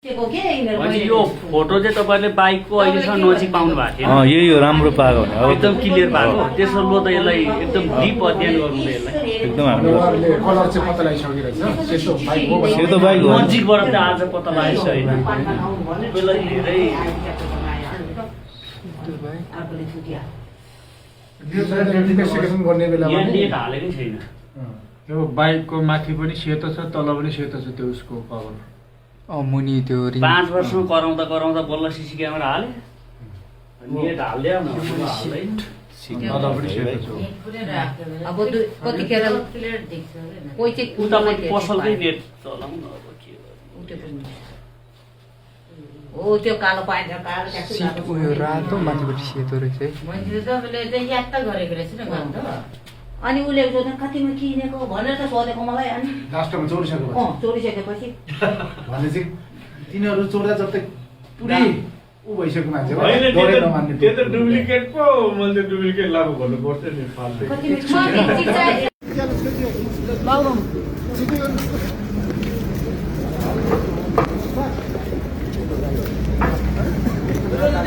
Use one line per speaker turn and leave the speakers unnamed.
यो फोटो चाहिँ तपाईले बाइकको अहिलेसम्म नजिक पाउनु भएको थिएन।
यही हो राम्रो पाएको भने अब
एकदम क्लियर भएको त्यसो लो त यसलाई एकदम डिप अध्ययन गर्नु यसलाई
एकदम हाम्रो
कलर चाहिँ पत्ता लगाइसकेको रहेछ सेतो बाइक हो भनेर।
सेतो बाइक हो
नजिकबाट चाहिँ आज पत्ता लागेको छैन। बेला धेरै
इन्भेस्टिगेसन गर्ने बेलामा
यहाँ डेट हालेकै छैन।
त्यो बाइकको माथि पनि सेतो छ तल पनि सेतो छ त्यो उसको कभर।
मुनि त्यो
5 वर्षमा कराउँदा कराउँदा बल्ल सीसी क्यामेरा हाले नेट हाल्दियो न
तल पनि सेतो छ।
अब कतिखेर कोही चाहिँ
उतापट्टि पसलकै नेट चलाउँ न अब के गर्नु।
हो त्यो कालो पाइन्छ कालो
सिट उयो रातो माथिबाट सेतो रहेछ है।
मैले तपाईँले चाहिँ याद त गरेको रहेछ नि गर्नु त। अनि उसले सोध्नु कतिमा किनेको भनेर त सोधेको मलाई। अनि
लास्टमा चोरिसक्यो
चोरिसकेपछि
भने चाहिँ तिनीहरू चोर्दा जस्तै पुरै ऊ भइसक्यो मान्छे हो।
होइन
डरै नमान्ने
त्यो त डुप्लिकेट पो मैले डुप्लिकेट लागु भन्नु पर्छ नि फाल्टै
कतिमा